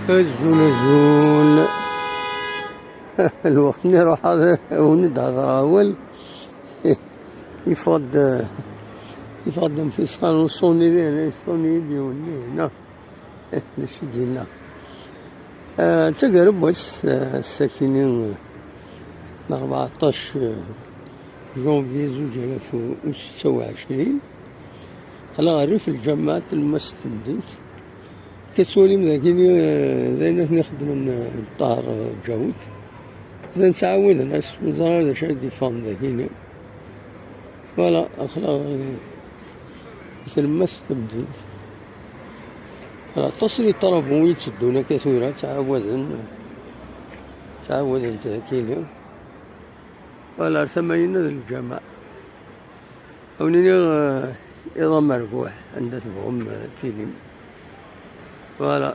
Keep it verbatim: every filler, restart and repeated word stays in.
Azul, azul. Lweqt-nni ruḥ ad wen-d-hedreɣ awal. Yeffeɣ-d, yeffeɣ-d amek i s-qqaren, uṣuni dihin, uṣuni i d-yewwin dihin. D acu i d-yenna? Ah, d taggara n wass, ah, ass-akini, ah, n rbeɛṭac, ah, janvier zuǧ alaf u setta u ɛecrin. Aql-aɣ rrif n lǧameɛ n tlemmast n temdint. Tettwalim dagini, eh, d ayen akken ixeddmen, eh, Ṭaher, eh, Ǧawed. D nettɛawiden-as, neẓra d acu ara d-yeffɣen dagini. Voilà, aql-aɣ, eh, i tlemmast n temdint. Voilà, aṭas n les travaux i yetteddun akka tura, ttɛawaden, ttɛawaden dagini. Voilà, ar tama-inna d lǧameɛ. Ad wen-iniɣ, eh, iḍ amerbuḥ, anda tebɣum, eh, tilim. Voilà,